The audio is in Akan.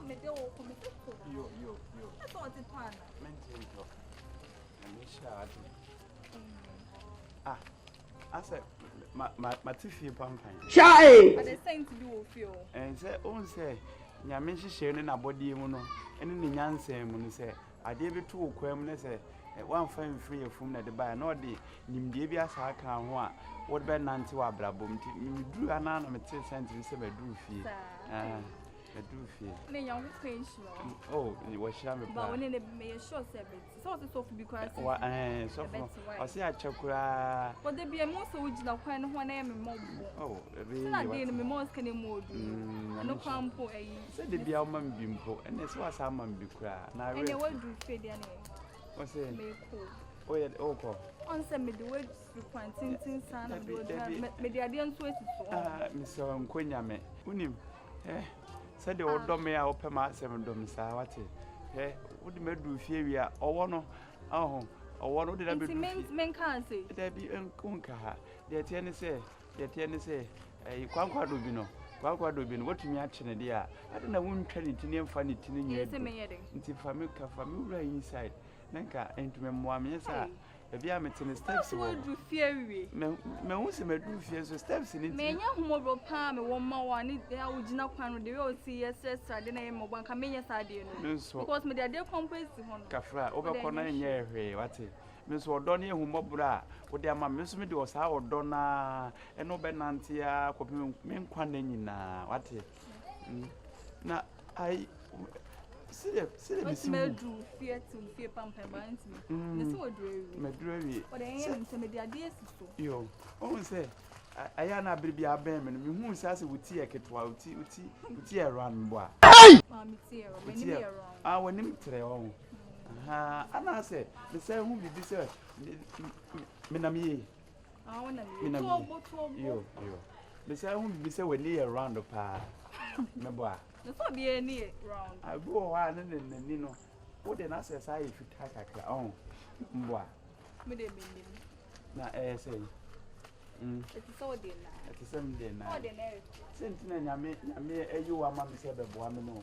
mede wo kɔ mese to. Yo yo yo. Ɛsɛ ɔte tɔ ana? Mente ntɔ. Nyame nhyira wo ate. Ah, asɛ ma ma mate fie pampan. Chai! Ɔde sɛnt bi wɔ fie o. Ɛn sɛ wohu sɛ Nyame nhyehyɛe ne n'abɔdeɛ mu no ne ne nyansa mu no sɛ adeɛ bi to wo kwan mu na sɛ woamfa amfiri yafunu mu na ɛde baeɛ na ɔde nimdeɛ bi asa aka ho a wode bɛnante wɔ abrabɔ mu nti meduru ha no na metee sɛnt bi sɛ maduru fie. Ah, maduru fie. Ne Nyankopɔn nhyira wo. Oh, wɔhyira me paa. Ba wo ne ne meyɛ sure sɛ bɛti. Sɛ ɔse sɔfo bi koraa sɛ. Wa ɛɛ sɔfo no ɔse akyɛ koraa. Wɔde bia mu sɛ wogyina kwan no ho na ɛyɛ me mmɔbɔ. Oh, ɛbɛyɛ yie. Sɛ na de no me mɔ sika no mu odu. Ɛno koraa mpo ɛyi. Sɛ de bia woma me bi mpo ɛnɛ sɛ wasa ama me bi koraa. Na awerɛ. Ɛnɛ waduru fie deɛ ne. Ɔse. Mekɔ. Oyɛ ɔkɔ. Ɔn sɛ mede wafiri kwan tenten saa na mede waduru mede adeɛ nso asi so. Ah, mesɛ nkɔ nyame. Wonim. Eh, sɛdeɛ wodɔ me a wopɛ m'asɛm dɔ me saa wate. Hwɛ, wode me aduru fie wie a, ɔwɔ no, ɔho, ɔwɔ no wode no abɛduru fie. Nti menka ase? Dabi, wonka ha. Deɛ ɛteɛ ne sɛ, deɛ ɛteɛ ne sɛ, ɛyi, kwankwa bi no, kwankwa bi no, watumi akye ne deɛ a, ade na wontwa ne ti ne mfa ne ti no nyɛ aduro. Nti fa me ka, fa me wura inside, na nka ntumi mmoa me nyɛ saa. Baabi a mete no steps wɔ hɔ. Waduru fie awie. Mahu sɛ maduru fie nso steps no nti. Menya ahummɔborɔ paa mewɔ ma wo a ne a wogyina kwan no de wei a wosi yɛ srɛsrɛ ade na ɛyɛ mmɔbɔ anka menyɛ saa adeɛ no. Me nso. Because mede adeɛ kwan mpo asi hɔ no. Kafra, wobɛkɔ na ɛnyɛ hwee wate. Me nso ɔdɔ ne ahummɔborɔ a wode ama me nso mede ɔsaa ɔdɔ no ara ɛne wo bɛnante ara kɔpem me nkwa nna nyinaa wate. Na ayi sɛdeɛ sɛdeɛ mesi hu. Maduru fie te fie pampan ba ntumi. Ne sɛ waduru awie. Maduru awie. Ɔde ɛyɛ ne sɛ mede adeɛ asi so. Yo, ohun sɛ ɛyɛ ana abere bi abɛn me no mehu sɛ asɛ wo ti yɛ ketewa wo ti wo ti wo ti yɛ round bɔ a. Maame ti yɛ round. M'anim yɛ round. Ah, w'anim trɛ ɔho. Aha, anaasɛ mesɛ hu biribi sɛ menam yie. Menam yie. Yo, yo. Mesɛ hu biribi sɛ w'ani yɛ round paa. Mebɔ a. Na sɛ obiara ani yɛ round. Abi wɔ hɔ a ne ne n'ani no, wo de n'asɛ saa yɛ fitaa kakra ɔho. Mbɔ a. Me de menim. Na ɛyɛ sɛ yi. Mm. Ɛte sɛ ɔde naa. Ɛte sɛ me de naa. Ɔde naa yɛ. Sɛ nti na nyame nyame ayi wo ama me sɛ bɛboa me no.